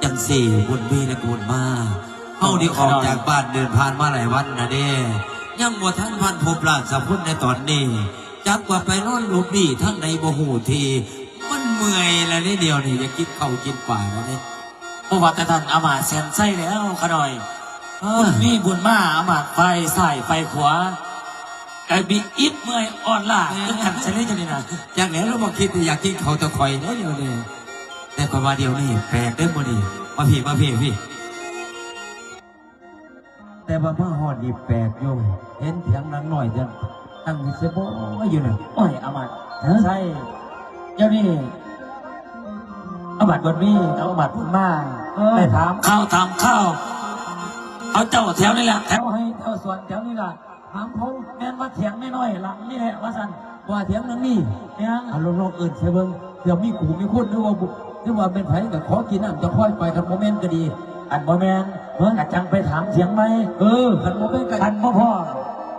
ຈັ່ງຊີ້ ບຸນມີ ແລະ ບຸນມາ ເຮົາໄດ້ອອກຈາກບ້ານເດີນຜ່ານມາຫຼາຍວັນແລ້ວເດ້ ຍັງບໍ່ທັນພັນພົບລາຊະພົນໃນຕອນນີ້ ຈັກວ່າໄປນອນຫຼົບຫຼີ້ທາງໃດບໍ່ຮູ້ທີ່ ມັນເມື່ອຍແລ້ວເດ້ ດຽວນີ້ຢາກກິນເຂົ້າກິນປາແລ້ວເດ້. ບໍ່ວ່າແຕ່ທ່ານອາມາດແສນໄຊແລ້ວ ຂະນ້ອຍ ເອີ ບຸນມີ ບຸນມາ ອາມາດຝ່າຍຊ້າຍຝ່າຍຂວາ ກະບິດອິດເມື່ອຍອ່ອນລ້າຄືກັນຊະເລີຍ ຈັ່ງນີ້ນະ. ຈັ່ງແລ້ວ ລາວບໍ່ຄິດຢາກກິນເຂົ້າແຕ່ຂ້ອຍເດ້ດຽວນີ້ ແຕ່ຂ້ອຍວ່າດຽວນີ້ແປກເດ້ມື້ນີ້ ມາພີ້ ມາພີ້ ພີ້. ແຕ່ວ່າມາຮອດນີ້ແປກຢູ່ ເຫັນຖຽງນາງນ້ອຍຈັ່ງຕັ້ງເສຍບໍ່ຢູ່ນະ. ໂອ້ຍ ອາມາດ ຮະ? ໃຊ່ ດຽວນີ້ອາມາດບຸນມີກັບອາມາດບຸນມາ ເອີ ໄປຖາມຂ່າວຖາມຄາວ ເອົາເຈົ້າແຖວນີ້ແຫຼະ ແຖວໄຮ່ແຖວສວນແຖວນີ້ລະ ຖາມເຂົາແມ່ນວ່າຖຽງນ້ອຍໆຫຼັງນີ້ແຫຼະວ່າຊັ້ນ. ວ່າຖຽງຫຼັງນີ້ ແມ່ນ ອາ ລອງ ລອງເອີ້ນໃສ່ເບິ່ງ ເພື່ອມີຄູ່ມີຄົນ ຫຼືວ່າ ຫຼືວ່າແມ່ນໃຜກໍຂໍກິນນ້ຳຈາກຄອຍໄປ ຄັນບໍ່ແມ່ນກໍດີ. ຄັນບໍ່ແມ່ນ ເອີ ກໍຈັ່ງໄປຖາມຖຽງໃໝ່. ເອີ ຄັນບໍ່ແມ່ນກໍ ຄັນບໍ່ພໍ້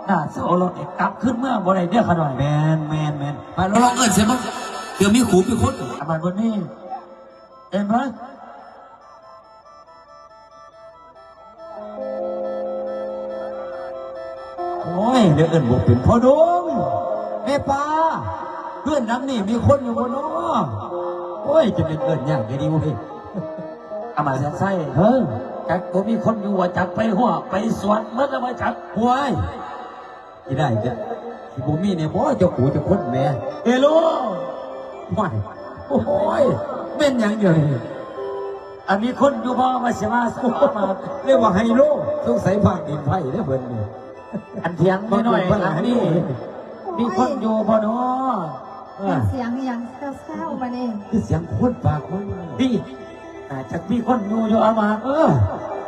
ໜ້າເສົາລົດນີ້ກັບຄືນເມືອບໍ່ໄດ້ເດີ້ຂະນ້ອຍ. ແມ່ນ ແມ່ນ ແມ່ນ ໄປ ລອງເອີ້ນໃສ່ເບິ່ງ ເພື່ອມີຄູ່ມີຄົນ. ອາມາດບຸນມີ ເຫັນບໍ່? ໂອ້ຍ ແນວເອີ້ນບໍ່ເປັນ ພໍ່ດົງ ແມ່ປ້າ ເຮືອນຫຼັງນີ້ມີຄົນຢູ່ບໍ່ນໍ? ໂອ້ຍ ຈະເປັນເອີ້ນຍາກແທ້ເດເວີຍ. ອາມາດແສນໄຊ ເອີ ຈັກບໍ່ມີຄົນຢູ່ວ່າ ຈັກໄປຮົ້ວໄປສວນໝົດແລ້ວບໍ່ຈັກ. ໂອ້ຍ ຊິໄດ້ກະຊິບໍ່ມີແດ່ບໍ່ ເຈົ້າຄູ່ເຈົ້າຄົນແໝ. ເຮໂລ ໂອ້ຍ ໂອ້ຍ ແມ່ນຫຍັງດຽວນີ້? ອັນມີຄົນຢູ່ບໍ່ ວ່າຊິມາ ເອີ້ນວ່າໄຮໂລ ສົງໄສພາກດິນໄພເດ້ເພິ່ນນີ້. ອັນຖຽງນ້ອຍໆຫຼັງນີ້ ມີຄົນຢູ່ບໍ່ນໍ? ເອີ ເປັນສຽງອີ່ຫຍັງແຊວໆບາດນີ້? ຄືສຽງຄົນປາກຄົນ ນີ້ ໜ້າຈະມີຄົນຢູ່ຢູ່ອາມາດ. ເອີ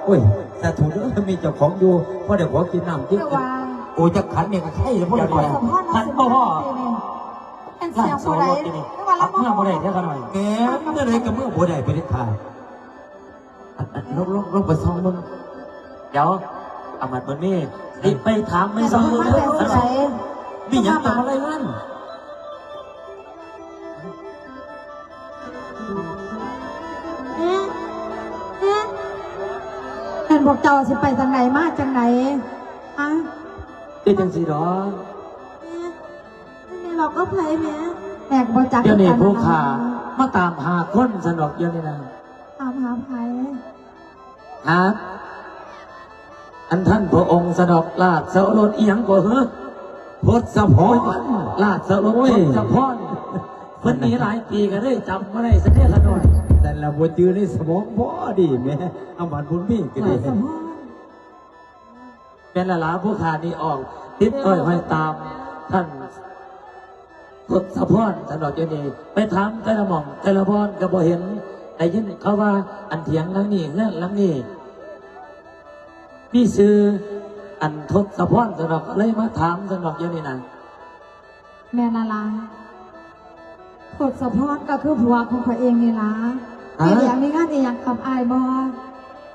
ໂອ້ຍ ສາທຸເດີ ມີເຈົ້າຂອງຢູ່ ພໍໄດ້ຂໍກິນນ້ຳກິນ. ໂອ້ ຈັກຂັນນີ້ກໍໃຊ້ແລ້ວ ບໍ່ໄດ້. ຄັນບໍ່ພໍ້ ເປັນສຽງຜູ້ໃດ? ເມືອບໍ່ໄດ້ເດ້ຂະນ້ອຍ. ແມ່ນ ແນວໃດກໍເມືອບໍ່ໄດ້ ໄປເດັດຂາດ. ອັນ ອັນ ລອງ ລອງ ລອງໄປສ່ອງເບິ່ງ. ດຽວ ອາມາດເບິ່ງນີ້ ໄປຖາມແມ່ຊາວເບິ່ງເດີ. ມີຫຍັງຕ້ອງມາລາຍງານ? ແມ່ນພວກເຈົ້າຊິໄປທາງໃດມາຈັ່ງໃດ? ຮະ? ເຮັດຈັ່ງຊີ້ດອກ. ແມ່ ແມ່ເວົ້າກັບໃຜແມ່? ແມ່ກໍບໍ່ຈັກ ດຽວນີ້ຜູ້ຂ້າມາຕາມຫາຄົນຊັ້ນດອກ ດຽວນີ້ນະ. ຕາມຫາໃຜ? ຫາ ອັນທ່ານພະອົງຊັ້ນດອກ ລາຊະໂອລົດອີ່ຫຍັງກໍເຫີ? ທົດສະພອນ ລາຊະໂອລົດ ໂອ້ຍ ທົດສະພອນ. ເພິ່ນໜີຫຼາຍປີກໍເລີຍຈຳບໍ່ໄດ້ຊະເດ້ລະໜ້ອຍ. ຊັ້ນລະບໍ່ຈື່ໃນສະໝອງບໍ່ດີແມ່ ອາມາດບຸນມີກໍດີ. ລາຊະໂອລົດ ແມ່ນລະລາ ຜູ້ຂ້ານີ້ອອກຕິດອ້ອຍຫ້ອຍຕາມທ່ານທົດສະພອນຊັ້ນດອກ. ດຽວນີ້ໄປຖາມແຕ່ລະໝ່ອງແຕ່ລະບ່ອນກໍບໍ່ເຫັນ. ໄດ້ຍິນເຂົາວ່າອັນຖຽງຫຼັງນີ້ ເຮືອນຫຼັງນີ້ ມີຊື່ອັນທົດສະພອນຊັ້ນດອກ ກໍເລີຍມາຖາມຊັ້ນດອກ ດຽວນີ້ນະ. ແມ່ນລະລາ ທົດສະພອນກໍຄືຜົວຂອງຂ້ອຍເອງນີ້ລະ. ຮະ? ມີວຽກມີງານອີ່ຫຍັງກັບອ້າຍບໍ່?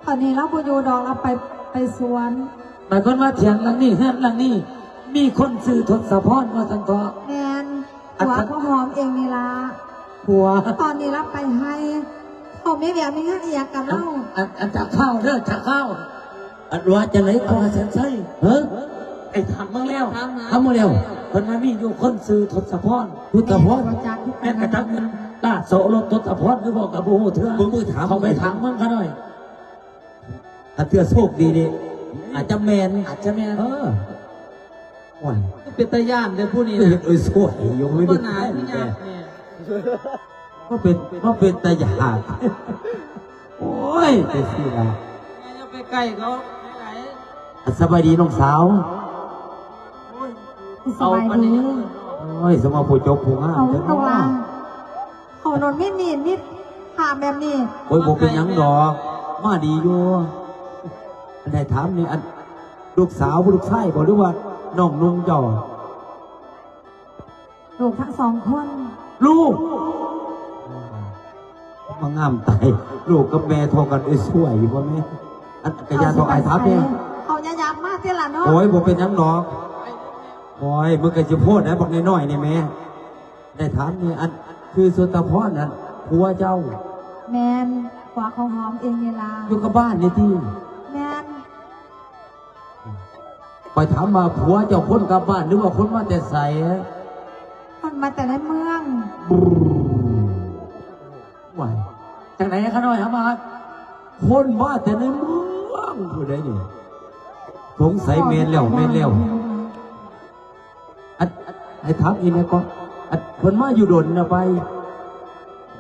ຕອນນີ້ລາວບໍ່ຢູ່ດອກ ລາວໄປ ໄປສວນ. ໝາຍຄວາມວ່າຖຽງຫຼັງນີ້ ເຮືອນຫຼັງນີ້ ມີຄົນຊື່ທົດສະພອນວ່າຊັ້ນເຖາະ? ແມ່ນ ຜົວຂອງຫອມເອງນີ້ລະ. ຜົວ? ຕອນນີ້ລາວໄປໄຮ່. ເຂົາມີວຽກມີງານອີ່ຫຍັງກັບລາວ? ອັນ ອັນ ອັນ ຈັກຟ້າວເດີ ຈັກຟ້າວ. ອັນວ່າຈັ່ງໃດກໍວ່າຊັ້ນໄຊ. ເອີ ໄອ້ຖາມເບິ່ງແລ້ວ ຖາມມາ ຖາມມາແລ້ວ ເພິ່ນວ່າມີຢູ່ຄົນຊື່ທົດສະພອນ. ທົດສະພອນ? ແມ່ນກະຈັກແມ່ນລາຊະໂອລົດທົດສະພອນ ຫຼືບໍ່ກໍບໍ່ຮູ້ເທື່ອ. ເບິ່ງ ເບິ່ງ ຖາມ ເຂົ້າໄປຖາມເບິ່ງຂະໜ້ອຍ. ຖ້າເທື່ອໂຊກດີນີ້ ອາດຈະແມ່ນ ອາດຈະແມ່ນ. ເອີ ໂອ້ຍ ຄືເປັນຕາຢ້ານແທ້ຜູ້ນີ້ນະ. ເຮັດໂອ້ຍ ໂຊກຢູ່ ບໍ່ໜ້າຄືຍາກແທ້. ມາເປັນ ມາເປັນຕາຢາກ. ໂອ້ຍ ຈັ່ງຊີ້ລະ ຢ່າໄປໃກ້ເຂົາ. ສະບາຍດີນ້ອງສາວ. ໂອ້ຍ ສະບາຍດີ. ໂອ້ຍ ສະມາຜູ້ຈົບຜູ້ງາມແທ້ເນາະ. ເອົາໂຕລາ ເອົາໂນນມີມີດມີພາແບບນີ້. ໂອ້ຍ ບໍ່ເປັນຫຍັງດອກ ມາດີຢູ່. ອັນໃດຖາມນີ້ ອັນ ລູກສາວບໍ່ ລູກຊາຍບໍ່ ຫຼືວ່ານ້ອງນຸ່ງເຈົ້າ? ລູກທັງສອງຄົນ. ລູກ ມາງາມຕາຍ ລູກກັບແມ່ທໍ່ກັນ ເອີຍ ຊ່ວຍຢູ່ບໍ່ແມ່? ອັນກະຢ່າ ເອົາ ເຖົ້າອ້າຍຖາມແດ່. ເອົາຍາຍາມາຕິລະເນາະ. ໂອ້ຍ ບໍ່ເປັນຫຍັງດອກ. ໂອ້ຍ ມຶງກະຊິໂພດໃດ໋ ບັກນ້ອຍໆນີ້ແມ່. ໄດ້ຖາມແດ່ ອັນ ຄືສຸດຕະພອນນັ້ນ ຜົວເຈົ້າ? ແມ່ນ. ຜົວຂອງຫອມເອງນີ້ລະ. ຢູ່ກັບບ້ານນີ້ຕິ? ແມ່ນ. ຂ້ອຍຖາມວ່າຜົວເຈົ້າຄົນກັບບ້ານ ຫຼືວ່າຄົນມາແຕ່ໃສ? ຄົນມາແຕ່ໃນເມືອງ. ບຣູ ວ້າຍ ຈັ່ງໃດຂະນ້ອຍອາມາດ? ຄົນມາແຕ່ໃນເມືອງພຸ້ນໃດນີ້. ສົງໄສແມ່ນແລ້ວ ແມ່ນແລ້ວ. ອັນ ໃຫ້ຖາມອີກແດ່ກໍ ອັນ ເພິ່ນມາຢູ່ດົນແລ້ວໄປ?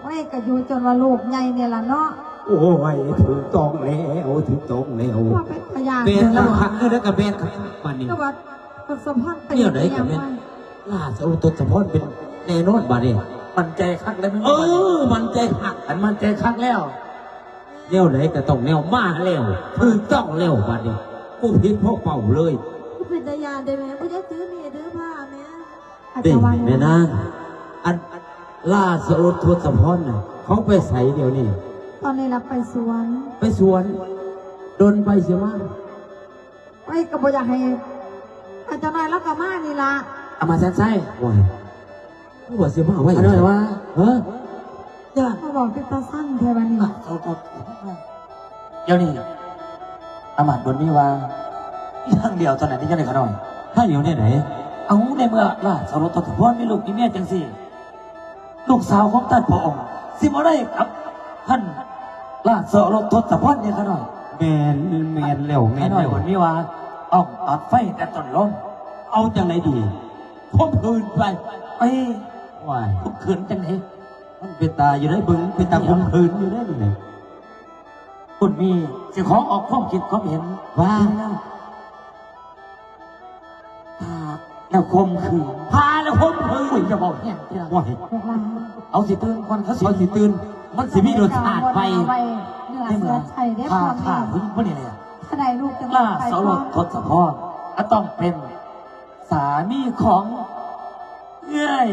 ໂອ້ຍ ກະຢູ່ຈົນວ່າລູກໃຫຍ່ນີ້ລະເນາະ. ໂອ້ຍ ຖືກຕ້ອງແລ້ວ ຖືກຕ້ອງແລ້ວ. ວ່າເປັນຕາຢ້ານ ແມ່ນລະຄັກ ເອີ ແລ້ວກະແມ່ນຄັກບາດນີ້. ແຕ່ວ່າທົດສະພອນໄປແນວໃດກະແມ່ນ ລາຊະໂອລົດທົດສະພອນເປັນແນ່ນອນບາດນີ້. ໝັ້ນໃຈຄັກແລ້ວແມ່ນບໍ່? ເອີ ໝັ້ນໃຈຄັກ ຄັນໝັ້ນໃຈຄັກແລ້ວ ແນວໃດກະຕ້ອງແນວ ມາແລ້ວ ຖືກຕ້ອງແລ້ວບາດນີ້. ຜູ້ຜິດພໍເປົ່າເລີຍ. ເປັນຕາຢ້ານເດ້ແມ່ ບໍ່ຢາກຖືມີດຖືພາແມ່. ເດ້ ແມ່ນາງ ອັນ ລາຊະໂອລົດທົດສະພອນນະ ເຂົາໄປໃສດຽວນີ້? ຕອນນີ້ລະໄປສວນ. ໄປສວນ? ດົນໄປຊິມາ? ໂອ້ຍ ກະບໍ່ຢາກໃຫ້ ອາ ຈັກໜ້ອຍລາວກະມານີ້ລະ. ອາມາດແສນໄຊ. ໂອ້ຍ ຄືວ່າຊິມາໄວ ຂ້ານ້ອຍວ່າ ເອີ ຢ້ານ ເວົ້າເປັນຕາຊັງແທ້ບາດນີ້. ດຽວນີ້ ອາມາດບົນມີວ່າ ມີທາງດຽວເທົ່ານັ້ນທີ່ຈະໄດ້ ຂ້ານ້ອຍ. ທາງດຽວແນວໃດ? ເອົ້າ ໃນເມື່ອລາຊະໂອລົດທົດສະພອນມີລູກມີເມຍຈັ່ງຊີ້ ລູກສາວຂອງທ່ານພະອົງຊິບໍ່ໄດ້ກັບທ່ານລາຊະໂອລົດທົດສະພອນເດ້ ຂ້ານ້ອຍ. ແມ່ນ ແມ່ນແລ້ວ ແມ່ນແລ້ວ. ຂ້ານ້ອຍບົນມີວ່າ ຕ້ອງຕັດໄຟແຕ່ຕົ້ນລົມ. ເອົາຈັ່ງໃດດີ? ຂົ່ມຂືນໄປ. ເອີຍ ໂອ້ຍ ຂົ່ມຂືນຈັ່ງໃດ? ມັນເປັນຕາຢູ່ເດ້ ເບິ່ງເປັນຕາຂົ່ມຂືນຢູ່ເດ້ນີ້. ຄຸນມີ ຊິຂໍອອກຄວາມຄິດຄວາມເຫັນວ່າ ຂ້າແລ້ວຂົ່ມຂືນ. ຂ້າແລ້ວຂົ່ມຂືນ. ໂອ້ຍ ຢ່າເວົ້າແຮງຕິລະ. ໂອ້ຍ ເອົາຊິຕື່ນກ່ອນ ຄັນຊິເອົາຊິຕື່ນ ມັນຊິມີລົດຊາດໃໝ່. ໃນເມື່ອຂ້າຂ້າຜູ້ຍິງຄົນນີ້ແຫຼະ ລາຊະໂອລົດທົດສະພອນ ກະຕ້ອງເປັນ ສາມີຂອງເອື້ອຍ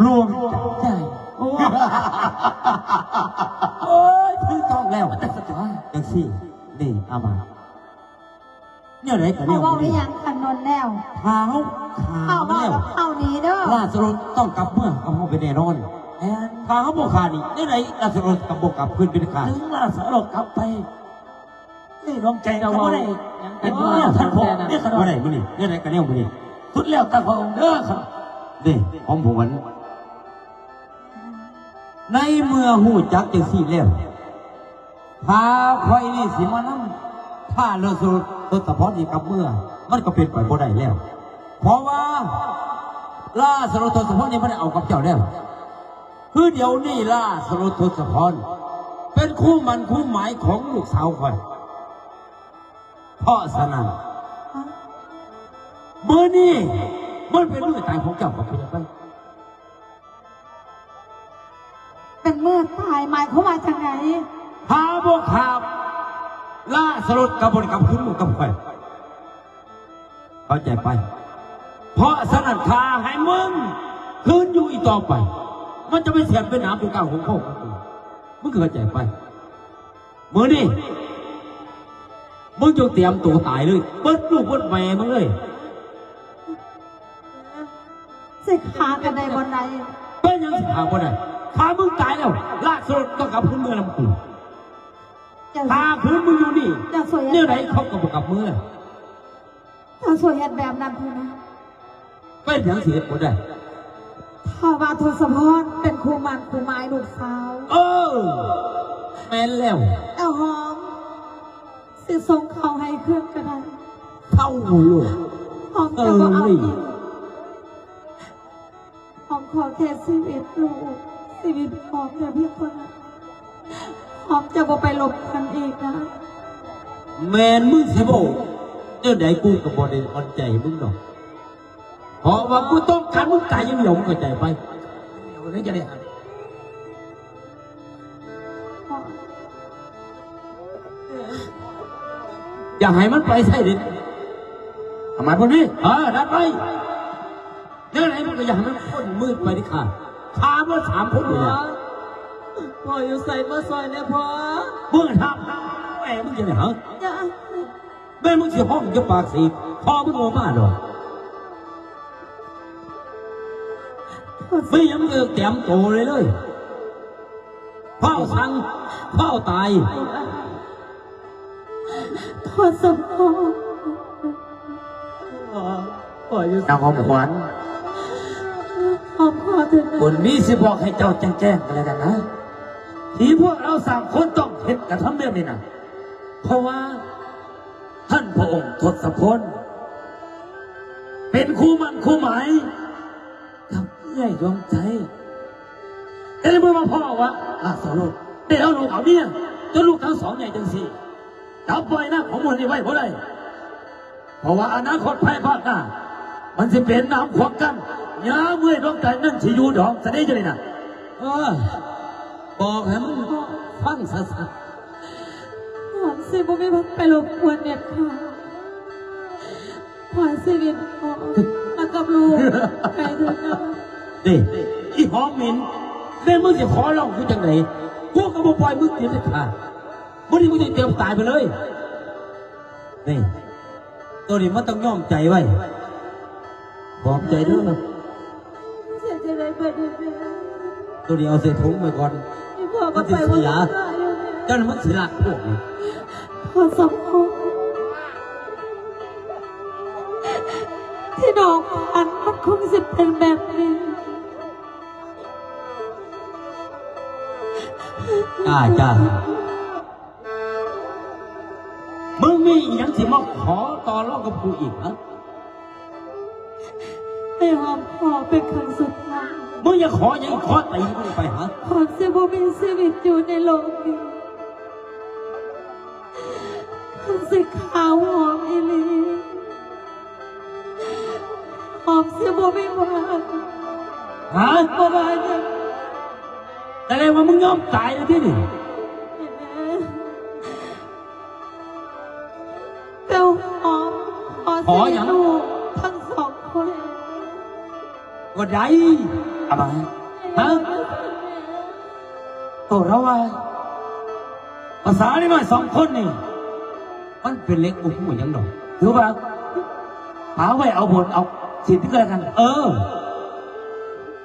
ຫຼວງຈັນໃຈ. ໂອ້ຍ ຖືກຕ້ອງແລ້ວ. ຈັ່ງຊີ້ນີ້ ອາມາດ ແນວໃດກະແນວ ເວົ້າອີ່ຫຍັງກັນດົນແລ້ວ. ຖ້າເຮົາຂ້າມາແລ້ວ ລາຊະໂອລົດຕ້ອງກັບເມືອກັບເຮົາເປັນແນ່ນອນ. ແມ່ນ. ຖ້າເຮົາບໍ່ຂ້ານີ້ ແນວໃດລາຊະໂອລົດກະບໍ່ກັບຄືນເປັນຂ້າ. ເຖິງລາຊະໂອລົດກັບໄປ ນີ້ດວງໃຈເຈົ້າເວົ້າ ບໍ່ໄດ້ ຍັງເປັນ ເອີ ວ່າ ທ່ານພໍ່ ເດ້ ບໍ່ໄດ້ມື້ນີ້ ແນວໃດກະແນວມື້ນີ້ ສຸດແລ້ວແຕ່ພະອົງເດີ. ເດ້ ຂອງຜູ້ມັນ ໃນເມື່ອຮູ້ຈັກຈັ່ງຊີ້ແລ້ວ ຖ້າຂ້ອຍນີ້ຊິມານຳ ຖ້າລາຊະໂອລົດທົດສະພອນນີ້ກັບເມືອ ມັນກະເປັນໄປບໍ່ໄດ້ແລ້ວ ເພາະວ່າລາຊະໂອລົດທົດສະພອນນີ້ບໍ່ໄດ້ເອົາກັບເຈົ້າແລ້ວ. ຄືດຽວນີ້ລາຊະໂອລົດທົດສະພອນ ເປັນຄູ່ໝັ້ນຄູ່ໝາຍຂອງລູກສາວຂ້ອຍ. ເພາະສະນັ້ນ ມື້ນີ້ມັນເປັນມື້ຕາຍຂອງເຈົ້າ ເຂົ້າໃຈໄປ? ເປັນມື້ຕາຍ ໝາຍຄວາມວ່າຈັ່ງໃດ? ຖ້າບໍ່ຂ້າ ລາຊະໂອລົດກະບໍ່ໄດ້ກັບຄືນມາກັບຂ້ອຍ. ເຂົ້າໃຈໄປ? ເພາະສະນັ້ນ ຖ້າໃຫ້ມຶງຄືນຢູ່ອີກຕໍ່ໄປ ມັນຈະເປັນແສບເປັນໜາມຢູ່ກາງຫົວຂໍ້ຂອງກູ. ມຶງເຂົ້າໃຈໄປ? ມື້ນີ້ ມຶງຈົ່ງຕຽມໂຕຕາຍເລີຍ ເບິດລູກເບິດແມ່ມຶງເລີຍ. ຊິຂ້າກັນໄດ້ບໍ່ໄດ້? ເປັນຫຍັງຊິຂ້າບໍ່ໄດ້? ຖ້າມຶງຕາຍແລ້ວ ລາຊະໂອລົດຕ້ອງກັບຄືນເມືອນຳກູ. ຖ້າຄືນມຶງຢູ່ນີ້ ແນວໃດເຂົາກະບໍ່ກັບເມືອ. ເຈົ້າຊ່ວຍເຮັດແບບນັ້ນເທື່ອນະ. ເປັນຫຍັງຊິເຮັດບໍ່ໄດ້? ຖ້າວ່າທົດສະພອນເປັນຄູ່ໝັ້ນຄູ່ໝາຍລູກສາວ. ເອີ ແມ່ນແລ້ວ. ເຈົ້າຫອມຊິສົ່ງເຂົ້າໃຫ້ເຄື່ອງກະໄດ້. ເຂົ້າໂລດ. ຫອມຈະບໍ່ເອົາອີກ. ຫອມຂໍແຄ່ຊີວິດລູກ ຊີວິດຫອມແຕ່ພຽງເທົ່ານັ້ນ. ຫອມຈະບໍ່ໄປລົບກັນອີກນະ. ແມ່ນມຶງຊິເວົ້າແນວໃດ ກູກະບໍ່ໄດ້ອ່ອນໃຈໃຫ້ມຶງດອກ ເພາະວ່າກູຕ້ອງການມຶງຕາຍຢ່າງດຽວ ມຶງເຂົ້າໃຈໄປ? ຢ່າໃຫ້ມັນໄປໃສເດັດ ອາມາດບໍ່ມີ. ເອີ ດັດໄວ້. ແນວໃດມັນກະຢ່າໃຫ້ມັນພົ້ນມືດໄປເດັດຂາດ. ຂ້າເບິດສາມຄົນນີ້ແຫຼະ. ພໍ່ ພໍ່ຢູ່ໃສມາຊ່ອຍແດ່ພໍ່. ມຶງຖາມແມ່ມຶງຈັ່ງໃດຫະ? ແມ່ມຶງຊິຮ້ອງຢູ່ປາກສີດ ພໍ່ມຶງບໍ່ມາດອກ. ມີຫຍັງເອີກຕຽມໂຕເລີຍເລີຍ. ຟ້າວສັ່ງ ຟ້າວຕາຍ. ພໍ່ສົມພອນ ນາງຫອມຂວັນ ຫອມຂໍເທີດນະ ບຸນມີຊິບອກໃຫ້ເຈົ້າແຈ້ງໆກັນແລ້ວກັນນະ ທີ່ພວກເຮົາສາມຄົນຕ້ອງເຮັດກະທຳແບບນີ້ນະ ເພາະວ່າທ່ານພະອົງທົດສະພົນ ເປັນຄູ່ໝັ້ນຄູ່ໝາຍ ກັບເອື້ອຍດວງໃຈ. ແຕ່ໃນເມື່ອມາພໍ້ວ່າລາຊະໂຣດໄດ້ເອົາລູກເອົາເມຍ ຈົນລູກທັງສອງໃຫຍ່ຈັ່ງຊີ້ ຈັບໄວ້ນາຂອງໝູ່ນີ້ໄວ້ບໍ່ໄດ້ ເພາະວ່າອະນາຄົດພາຍພາກໜ້າ ມັນຊິເປັນໜາມຂວາງກັ້ນ ຍາມເອື້ອຍດວງໃຈນັ້ນຊິຢູ່ດອງຊະເດ ຢູ່ນີ້ນະ. ເອີ ບອກໃຫ້ມັນຟັງຊະຊະ ຫອມຊິບໍ່ມີວັນໄປລົບກວນເດັດຂາດ. ຂໍຊີວິດພໍ່ມາກັບລູກໄປເທີດນະ. ເດ້ ອີຫອມໝິ່ນ ແມ່ນມຶງຊິຂໍຮ້ອງຢູ່ຈັ່ງໃດ ກູກໍບໍ່ປ່ອຍມຶງເດັດຂາດ. ມື້ນີ້ມຶງຕ້ອງຕຽມຕາຍໄປເລີຍ. ນີ້ ໂຕນີ້ມັນຕ້ອງຍອມໃຈໄວ້ ຂອບໃຈເດີ້. ເສຍໃຈໄດ້ເບິດເດແມ່. ໂຕນີ້ເອົາໃສ່ຖົງໄວ້ກ່ອນ ອີ່ພໍ່ກໍໄປບໍ່ໄດ້ຢູ່ແມ່. ເຈົ້ານີ້ມັນຊິລັກພວກນີ້. ພໍ່ສົມພອນ ທີ່ນ້ອງຝັນມັນຄົງຊິເປັນແບບນີ້. ຈ້າ ຈ້າ. ມຶງມີອີ່ຫຍັງຊິມາຂໍຕໍ່ລອງກັບກູອີກຫະ? ໃຫ້ຫອມຂໍເປັນຄັ້ງສຸດທ້າຍ. ມຶງຢາກຂໍຫຍັງ ຂໍຕີມຶງໄປຫະ? ຫອມຊິບໍ່ມີຊີວິດຢູ່ໃນໂລກນີ້ ຄັນຊິຂ້າຫອມອີ່ຫຼີ. ຫອມຊິບໍ່ມີວັນຫາ ບໍ່ວ່າຫຍັງ. ສະແດງວ່າມຶງຍອມຕາຍແລ້ວຕິນີ້? ແມ່ນແລ້ວ. ແຕ່ຫອມຂໍ ຂໍຫຍັງ? ໃຫ້ລູກທັງສອງຄົນ ບໍ່ໄດ້ ອາບາຍ ຮະ? ໂຕລາວວ່າ ພາສາເດັກນ້ອຍສອງຄົນນີ້ ມັນເປັນເດັກບໍ່ຮູ້ຫຍັງດອກ. ຖືວ່າ ປະໄວ້ເອົາບຸນເອົາສິນກໍແລ້ວກັນ. ເອີ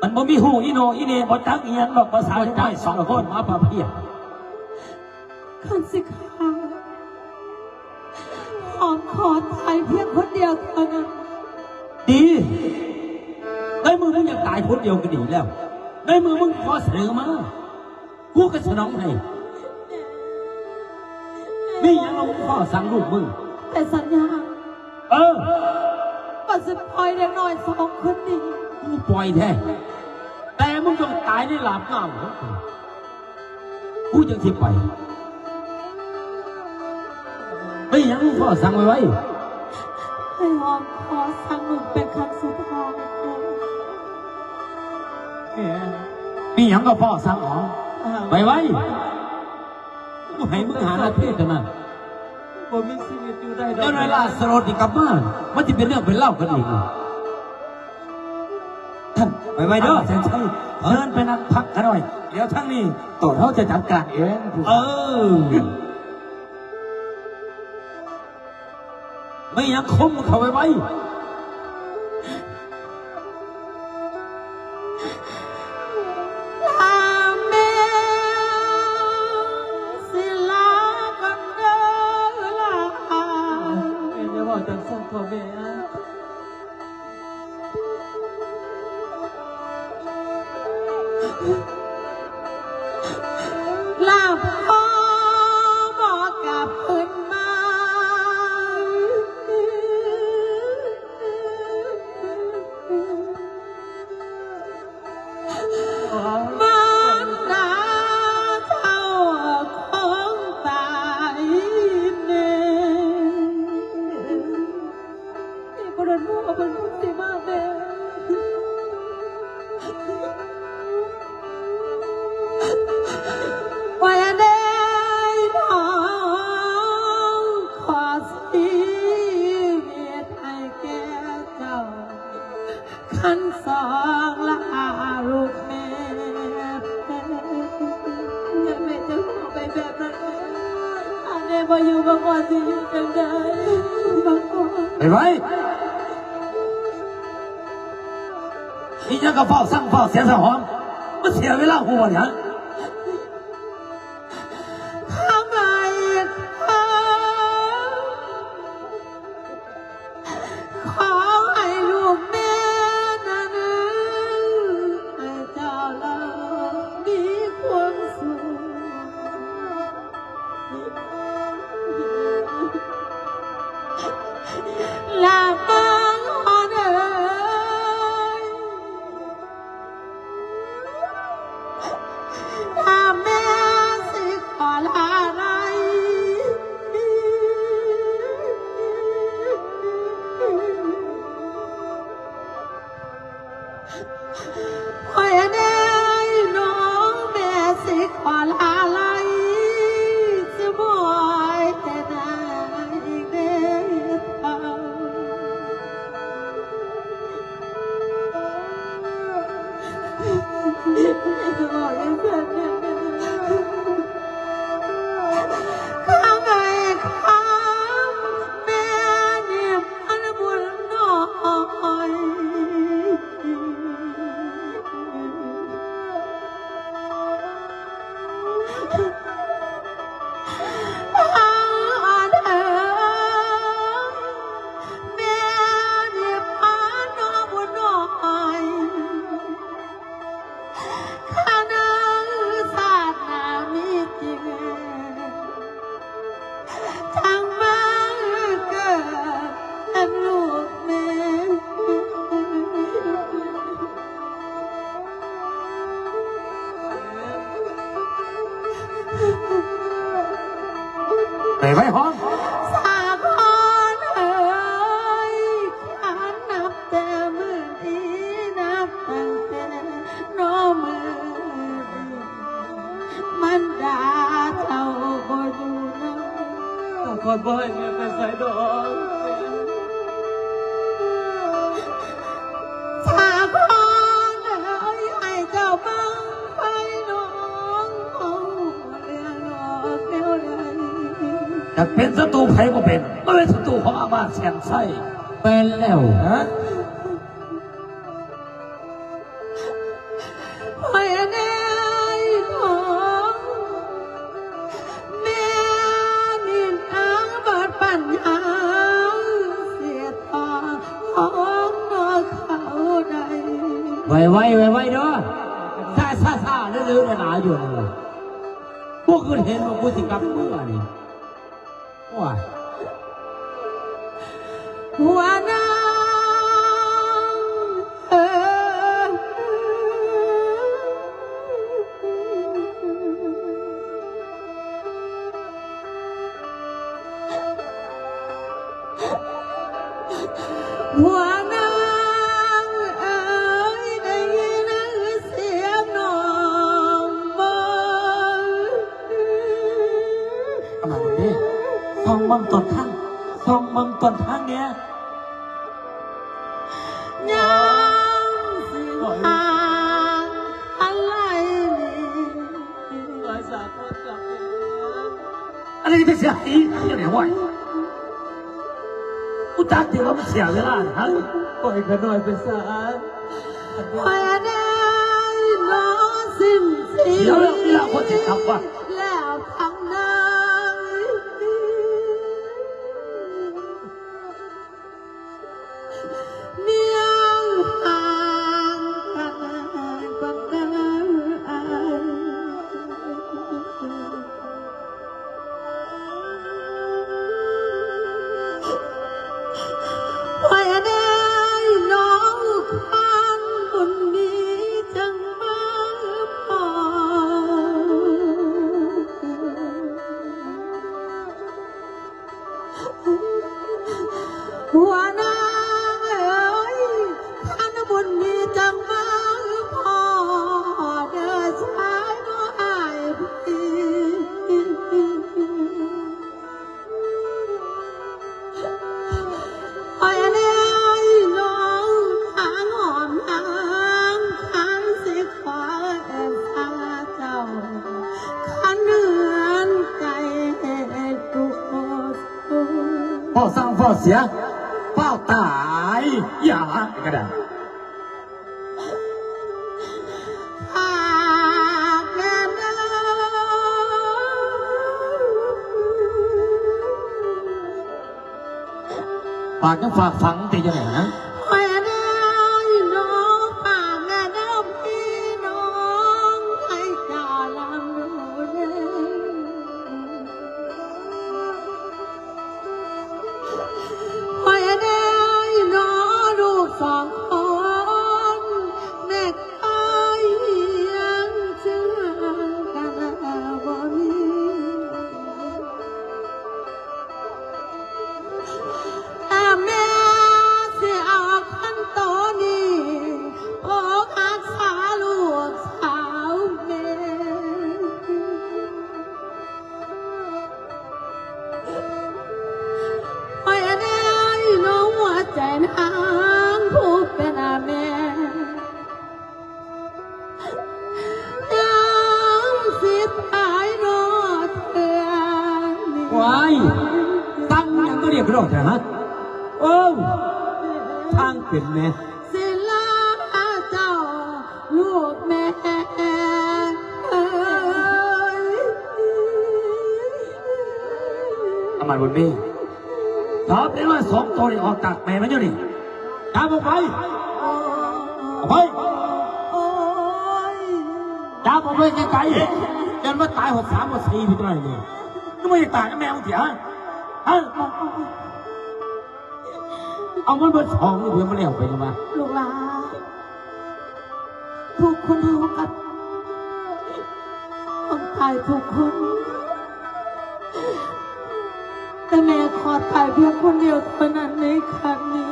ມັນບໍ່ມີຮູ້ອີໂໜ່ອີເໜ່ ບໍ່ຈັກອີຫຍັງດອກ ພາສາເດັກນ້ອຍສອງຄົນ ມາປະພຽບ. ຄັນຊິຂ້າ ຫອມຂໍຕາຍພຽງຄົນດຽວເທົ່ານັ້ນ. ດີ ໃນເມື່ອມຶງຢາກຕາຍຄົນດຽວກໍດີແລ້ວ. ໃນເມື່ອມຶງຂໍສະເໜີມາ ກູກໍສະໜອງໃຫ້. ມີຫຍັງລະມຶງຂໍສັ່ງລູກມຶງ? ແຕ່ສັນຍາ ເອີ ວ່າຊິປ່ອຍເດັກນ້ອຍສອງຄົນນີ້. ກູປ່ອຍແທ້ ແຕ່ມຶງຕ້ອງຕາຍໃນລາບງາມຂອງກູ ກູຈຶ່ງຊິໄປ. ມີຫຍັງຂໍສັ່ງໄວໆ. ໃຫ້ຫອມຂໍສັ່ງລູກເປັນຄັ້ງສຸດທ້າຍ. ມີຫຍັງກໍຟ້າວສັ່ງເອົາ ໄວໆ. ກູໃຫ້ມຶງຫ້ານາທີເທົ່ານັ້ນ. ບໍ່ມີຊີວິດຢູ່ໄດ້ດອກ. ເຈົ້ານາຍລາຊະໂຣດນີ້ກັບມາ ມັນຊິເປັນເລື່ອງເປັນລາວກັນອີກ. ທ່ານ ໄວໆເດີ ແສນໄຊ ເຊີນໄປນັ່ງພັກກັນໜ້ອຍ. ດຽວທາງນີ້ ໂຕເຮົາຈະຈັດການເອງ. ເອີ ມີຫຍັງຄົມເຂົ້າໄວໆ. ລາແມ່ ຊິລາກ່ອນເດີລາ. ແມ່ຢ່າເວົ້າຈັ່ງຊັ້ນເຖາະແມ່. ລາພໍ່ບໍ່ກັບຄືນມາ. ມານດາເຈົ້າຄົງຕາຍແນ່. ອີກບໍ່ດົນພໍ່ເພິ່ນຄົງຊິມາແມ່. ໄວ້ເດີນ້ອງ ຂໍຊີວິດໃຫ້ແກ່ເຈົ້າ ຄັນສອງລະອາລູກແມ່. ແຕ່ແມ່ຈະເວົ້າໄປແບບນັ້ນ ຖ້າແມ່ບໍ່ຢູ່ ບັກອອນຊິຢູ່ຈັ່ງໃດ? ບັກອອນ ໄປໄວ. ອີຫຍັງກໍຟ້າວສັ່ງຟ້າວເສຍສະຫອມ ມັນເສຍເວລາຮູ້ບໍ່ນີ້ຫະ? ໄປໄວໆ ຫອມ. ສາຄອນເອີຍ ຄັນນັບແຕ່ມື້ນີ້ ນັບຕັ້ງແຕ່ນໍມື້ນີ້ ມັນດາເຈົ້າບໍ່ຢູ່ນຳ ສາຄອນບໍ່ໃຫ້ແມ່ໄປໃສດອກ. ສາຄອນເອີຍ ໃຫ້ເຈົ້າບັ້ງໄຟນ້ອງເຮົາແລ້ວດອກແນວໃດ. ຢາກເປັນສັດຕູໃຜບໍ່ເປັນ ມາເປັນສັດຕູຂອງອາມາດແສນໄຊ. ແມ່ນແລ້ວ ຮະ? ຂ້ອຍແນ່ນອນ ແມ່ນນາງເບິດປັນຍາ ເສດຖອງຂອງນອກເຂົາໄດ້. ໄວໆ ໄວໆ ເດີ ຊ້າໆ ເລື້ອຍໆ ຫຼາຍໆ ຢູ່ນີ້ ບໍ່ຄິດເຫັນວ່າກູຊິກັບເມືອນີ້. ໂອ້ຍ ຫົວນາງເອີຍ ຫົວນາງເອີຍ ໄດ້ຍິນສຽງນ້ອງບໍ່? ອາມາດເບິ່ງເດ້ ສ່ອງເບິ່ງຕົ້ນທາງ ສ່ອງເບິ່ງຕົ້ນທາງແດ່. ຍັງຊິຫາກອາໄລນີ້ ອັນນີ້ໄປເສຍອີກຈັ່ງໃດວະ? ກູຈັກຕິວ່າມັນເສຍເວລາຫັ້ນ. ປ່ອຍຂ້ານ້ອຍໄປຊະ. ຂ້ອຍໄດ້ລໍສິ້ນຊີວິດ ດຽວເວລາຄົນຊິກັບວ່າ ແລ້ວທາງໃດ ມຽງຫ່າງກັນກວ່າເກົ່າອ້າຍ. ຂ້ອຍໄດ້ນ້ອງຄວັນບຸນມີຈັ່ງມາພໍ້. ຫົວນາງເອີຍ ຄວັນບຸນມີຈັ່ງມາພໍ້ ເດີຊາຍນ້ອງອ້າຍພີ່. ຂ້ອຍແນ່ນ້ອງທາງຫອມທາງຄັນຊິຂໍເອີນຊາເຈົ້າ ຄັນເຮືອນໃຈທຸກຄົນ. ຟ້າວສ້າງຟ້າວເສຍ ຟ້າວຕາຍ ຢ່າກະດາ. ຝາກແນ່ເດີ ຝາກຫຍັງ ຝາກຝັງຕິ ຈັ່ງໃດນະ? ຂ້ອຍແນ່ນ້ອງ ຝາກແນ່ເດີພີ່ນ້ອງ ໃຫ້ເຈົ້າລຳດູແລ. ຂ້ອຍແນ່ນ້ອງລູກສອງຄົນ ແມ່ຂ້ອຍຮຽນຊື່ກັນບໍ່ມີ ແຕ່ແມ່ຊິເອົາຄັນໂຕນີ້ ໂອ ຮັກສາລູກສາວແມ່. ຂ້ອຍແນ່ນ້ອງຫົວໃຈນາງຜູ້ເປັນແມ່ ຍັງຊິຕາຍນອກເທື່ອນີ້. ວ້າຍ ຕັ້ງຫຍັງກໍຮຽກຮ້ອງແທ້ຫະ? ໂອ້ ທາງເປັນແມ່ ສິລາເຈົ້າລູກແມ່ເອີຍ. ອາມາດບຸນມີ ຈັບເດັກນ້ອຍສອງໂຕນີ້ອອກຈາກແມ່ມັນຢູ່ນີ້ ຈັບອອກໄປ ອອກໄປ ຈັບອອກໄປໄກໆ ຢ້ານມັນຕາຍຫົກສາມຫົກສີ່ ພີ່ນ້ອຍນີ້ ຄືບໍ່ຢາກຕາຍນຳແມ່ມຶງຕິ ຮະ ຮະ? ເອົາມັນເບິດສອງ ເພື່ອມັນແລ້ວໄປນີ້ວ່າ ລູກຫຼານ ທຸກຄົນເຮົາກັບຕ້ອງຕາຍທຸກຄົນ. ແຕ່ແມ່ຂອດຕາຍພຽງຄົນດຽວເທົ່ານັ້ນໃນຄັ້ງນີ້.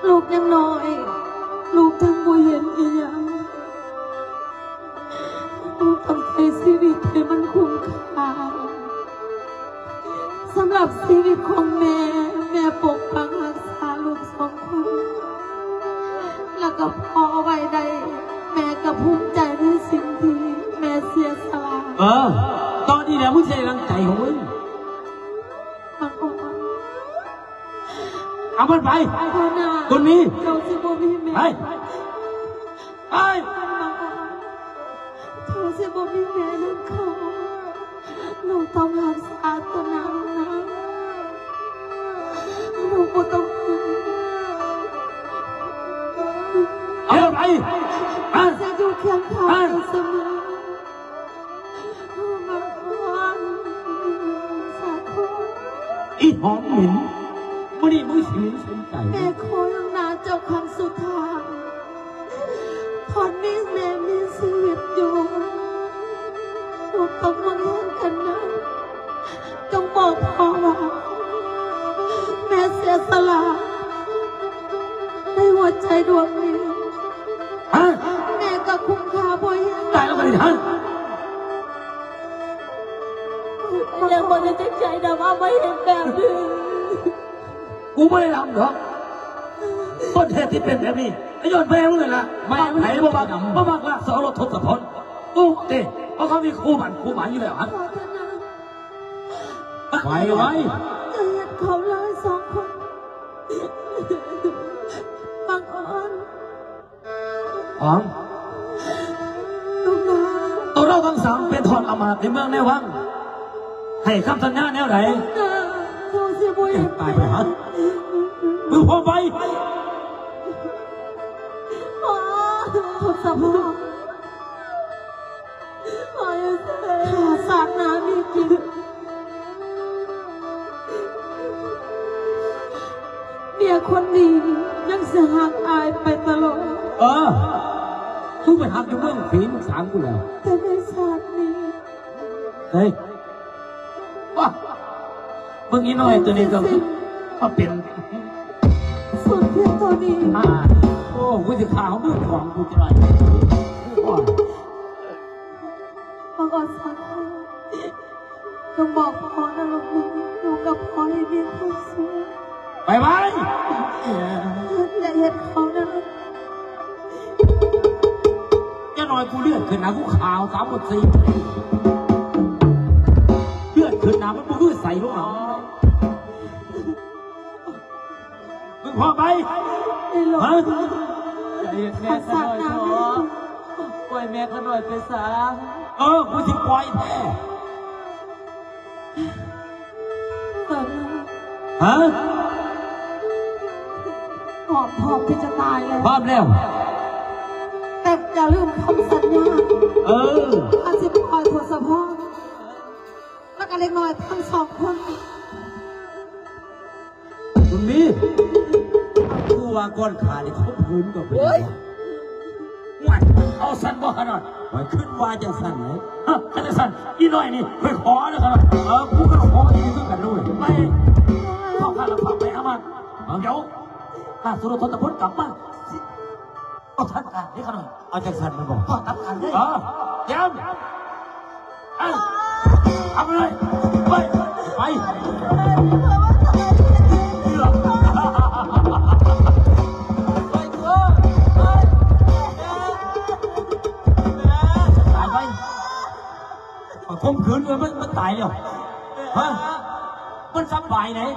ລູກຍັງນ້ອຍ, ລູກຈຶ່ງບໍ່ເຫັນອີ່ຫຍັງ. ລູກຕ້ອງໃຊ້ຊີວິດໃຫ້ມັນຄຸ້ມຄ່າ. ສຳລັບຊີວິດຂອງແມ່, ແມ່ປົກປັກຮັກສາລູກສອງຄົນ ແລ້ວກໍພໍ່ໄວ້ໄດ້, ແມ່ກໍພູມໃຈໃນສິ່ງທີ່ແມ່ເສຍສະຫຼະ. ເອີ, ຕອນນີ້ແຫຼະ ມຶງຊິໄດ້ດັ່ງໃຈຂອງມຶງ. ບັງອອນ. ເອົາມັນໄປ. ພໍ່ນາງ. ບຸນມີ. ເຈົ້າຊິບໍ່ມີແມ່. ໄປ. ໄປ. ບັງອອນ. ເຈົ້າຊິບໍ່ມີແມ່ນຳເຂົາ. ລູກຕ້ອງຮັກສາຕົວນາງນະ. ລູກບໍ່ຕ້ອງ. ເອົາໄປ. ໄປ. ເຈົ້າຊິຢູ່ຄຽງຂ້າງເຈົ້າສະເໝີ. ອີຫອມເໝັນ, ມື້ນີ້ມຶງຊິເຫັນສົມໃຈ. ແມ່ຂໍນຳໜ້າເຈົ້າຄັ້ງສຸດທ້າຍ, ຕອນນີ້ແມ່ມີຊີວິດຢູ່, ບໍ່ຕ້ອງມາເລື່ອນກັນນະ. ຈົ່ງບອກພໍ່ວ່າ ແມ່ເສຍສະຫຼະໃນຫົວໃຈດວງນີ້. ຮະ? ແມ່ກໍຄຸ້ມຄ່າບໍ່ແຮງ. ຕາຍແລ້ວກໍໄດ້. ຮະ? ຍັງບໍ່ໄດ້ເຕັມໃຈນຳ ເອົາມາເຮັດແບບນີ້. ກູບໍ່ໄດ້ດຳດອກ. ຕົ້ນເຫດທີ່ເປັນແບບນີ້ ກໍຍ້ອນແມ່ມຶງຫັ້ນລະ. ແມ່ໃຜບໍ່ມັກ ບໍ່ມັກລາກສະໂອລົດທົດສະພົນ. ກູຕິ ເພາະເຂົາມີຄູ່ໝັ້ນຄູ່ໝາຍຢູ່ແລ້ວຫັ້ນ. ໄປໄວ. ຢ່າເຮັດເຂົາເລີຍສອງຄົນ. ບັງອອນ. ອອງ. ລູກນາງ. ໂຕເຮົາທັງສາມເປັນທອດອາມາດໃນເມືອງໃນວັງ. ໃຫ້ຄຳສັນຍາແນວໃດ? ເຈົ້າຊິບໍ່ເຮັດ. ຕາຍໄປຫາ. ມຶງພ້ອມໄປ. ພໍ່. ທົດສະພົນ. ຂ້າຊາດໜ້າມີຈິດ, ເມຍຄົນນີ້ຍັງຊິຮັກອ້າຍໄປຕະຫຼອດ. ເອີ, ຄືໄປຮັກຢູ່ເມືອງຝີ ມຶງຖາມກູແລ້ວ. ແຕ່ໃນຊາດນີ້. ເຮີ້ຍ. ວ້າ, ເບິ່ງອີນ້ອຍໂຕນີ້ກໍມາເປັນ ສຸດພຽງເທົ່ານີ້. ອ່າ, ໂອ້, ກູຊິຂ້າເອົາມືຂອງກູຈະໄດ້. ໂອ້ຍ. ບັງອອນສັກ, ຈົ່ງບອກພໍ່ນະລູກນະ, ຢູ່ກັບພໍ່ໃຫ້ມີຄວາມສຸກ. ໄປໄວ. ຢ່າເຮັດເຂົານະ. ຢ່າໜ້ອຍກູເລືອດຂຶ້ນໜ້າ, ກູຂາວສາມໝົດສີ່. ເລືອດຂຶ້ນໜ້າ ມັນບໍ່ຄືໃສ່ລົງໜ້າ. ມຶງພ້ອມໄປ? ໄອ້ຫຼອງ. ຮະ? ຢ່າເຮັດແມ່ຂ້ານ້ອຍເຖາະ, ປ່ອຍແມ່ຂ້ານ້ອຍໄປຊະ. ເອີ, ກູຊິປ່ອຍແທ້. ຮະ? ພ້ອມ ພ້ອມທີ່ຈະຕາຍແລ້ວ. ພ້ອມແລ້ວ. ແຕ່ຢ່າລືມຄຳສັນຍາ. ເອີ. ຂ້າຊິປ່ອຍທົດສະພອນ ແລ້ວກໍເດັກນ້ອຍທັງສອງຄົນ. ບຸນມີ, ຄືວ່າກ່ອນຂ້ານີ້ຂົ່ມຂືນເຈົ້າໄປ. ໂອ້ຍ. ໂອ້ຍ, ເອົາຊັ້ນບໍ່ຂະນ້ອຍ? ຂ້ອຍຄິດວ່າຈັ່ງຊັ້ນເດ້. ຮະ, ຄັນຈັ່ງຊັ້ນ ອີນ້ອຍນີ້ຂ້ອຍຂໍເດີຂະນ້ອຍ. ເອີ, ກູກໍຂໍອີກຄືກັນເດ້. ໄປ, ຂໍຂ້າລະພາໄປອາມາດ. ເອົາ, ດຽວຂ້າສຸລົດທົດສະພົນກັບມາ ເອົາທັດການເດ້ຂະນ້ອຍ. ເອົາຈັ່ງຊັ້ນແມ່ນບໍ່? ຕ້ອງຈັດການເດ້. ເອີ, ຕຽມ. ເອົາ, ເອົາໄປເລີຍ. ໄປ, ໄປ. ຕາຍໄປ. ຂ່ມຂືນເອີ ມັນ, ມັນຕາຍແລ້ວ. ຮະ? ມັນສະບາຍໄດ໋.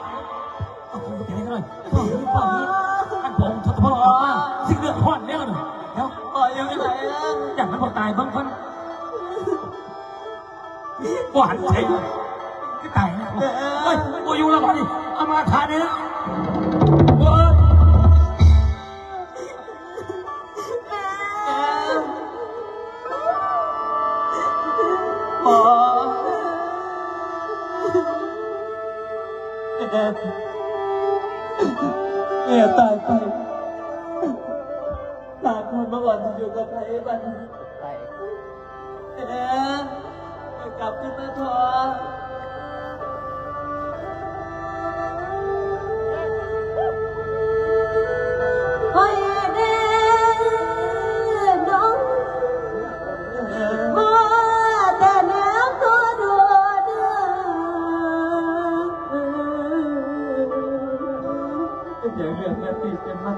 ເອົາ, ເອົາໄປເລີຍ. ເອົາ, ເອົາ, ອັນພະອົງທົດສະພົນກັບມາ ຊິເດືອດຮ້ອນແລ້ວນະ. ເອົາ, ເອົາ, ເອົາ, ຢ່າມັນບໍ່ຕາຍເບິ່ງກ່ອນ. ບໍ່ຫັນໃຈ ຄືຕາຍແລ້ວ. ເອີຍ, ບໍ່ຢູ່ແລ້ວບັດນີ້. ອາມາດຖານນີ້ນະ. ໂອ້ຍ. ແມ່. ພໍ່. ແມ່. ແມ່ຕາຍໄປ. ສາມຄົນມາອອນຊິຢູ່ກັບໃຜບັດນີ້? ແມ່, ກັບຄືນມາເຖາະ.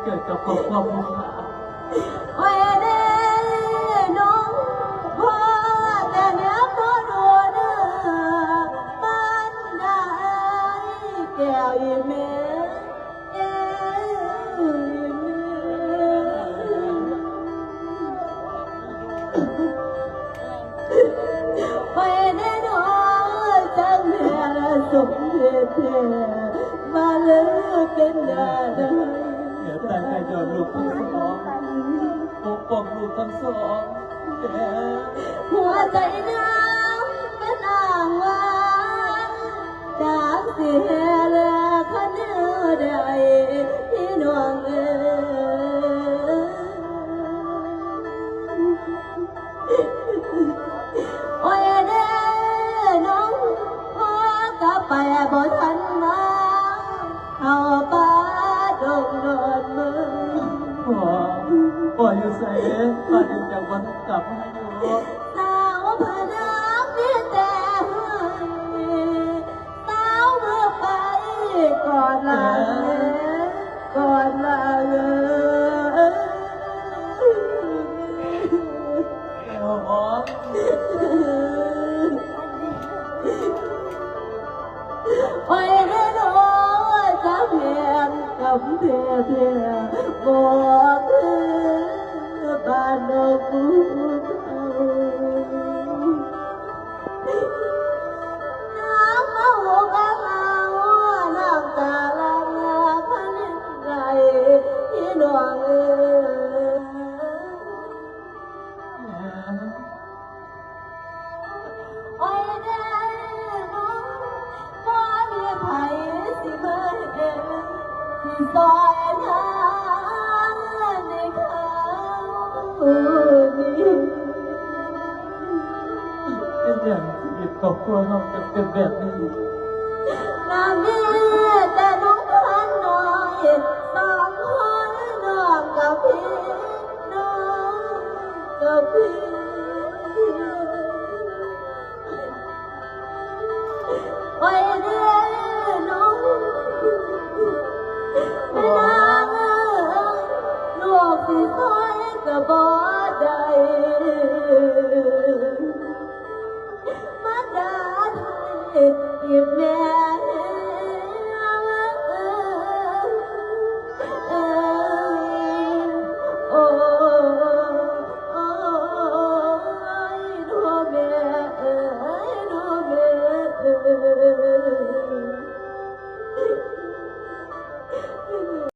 ເກີດກັບຄອບຄົວຜູ້ຂ້າ. ໂອ້ຍເດ້ນ້ອງ ພໍ່ແຕ່ແນວບໍ່ຮູ້ເນື້ອປານໃດ ແກ້ວອີ່ແມ່ ເອີຍແມ່. ຂ້ອຍແນ່ນອນຈັກແມ່ນສົມເດັດແທ້ ມາເລີເປັນໜ້າໄດ້ ເໜືອຕາກະຍ້ອນລູກທັງສອງ ປົກປ້ອງລູກທັງສອງແດ່. ຫົວໃຈນາງເປັນອ້າງວາງ ຈັກຊິແຮ່ເຫຼືອຄັນແນວໃດ ພີ່ນ້ອງເອີຍ. ໂອ້ຍເດ້ນ້ອງ ພໍ່ກັບໄປບໍ່ທັນມາ ເຮົາປ່າດົງນອນເມືອງ. ພໍ່ ພໍ່ຢູ່ໃສ? ພໍ່ຍັງຈັກບໍ່ທັນກັບມາຢູ່. ສາວພະນາງມີແຕ່ໄຫ້ ສາວເມືອໄປກ່ອນລາເອີຍ ກ່ອນລາເອີຍ. ໂອ້ຍເດີນ້ອງ ຈັກແມ່ນກຳແພແທ້ ບໍ່ຄືບ້ານນອກພູເຂົາ. ນ້ຳເອົາຫົວກະເອົາ ນ້ຳຕາຫຼັ່ງພະເນັດໄຫຼ ພີ່ນ້ອງເອີຍ. ໂອ້ຍເດີນ້ອງ ບໍ່ມີໃຜຊິມາເຫັນ ຊິຊ່ອຍນາງໃນຄາວນີ້. ເປັນຫຍັງຊີວິດຄອບຄົວເຮົາຈຶ່ງເປັນແບບນີ້? ລະມີແຕ່ນ້ອງພານນ້ອຍສອງຄົນ ນ້ອງກັບພີ່ ນ້ອງກັບພີ່. ໂອ້ຍເດີນ້ອງ ແມ່ນາງເອີຍ ລູກຊິຊ່ອຍກະບໍ່ໄດ້ ມາດາໄທອີກແມ່. ໂອ້ ໂອ້ ໂອ້ຍ ນ້ອງແມ່ເອີຍ ນ້ອງແມ່ເອີຍ.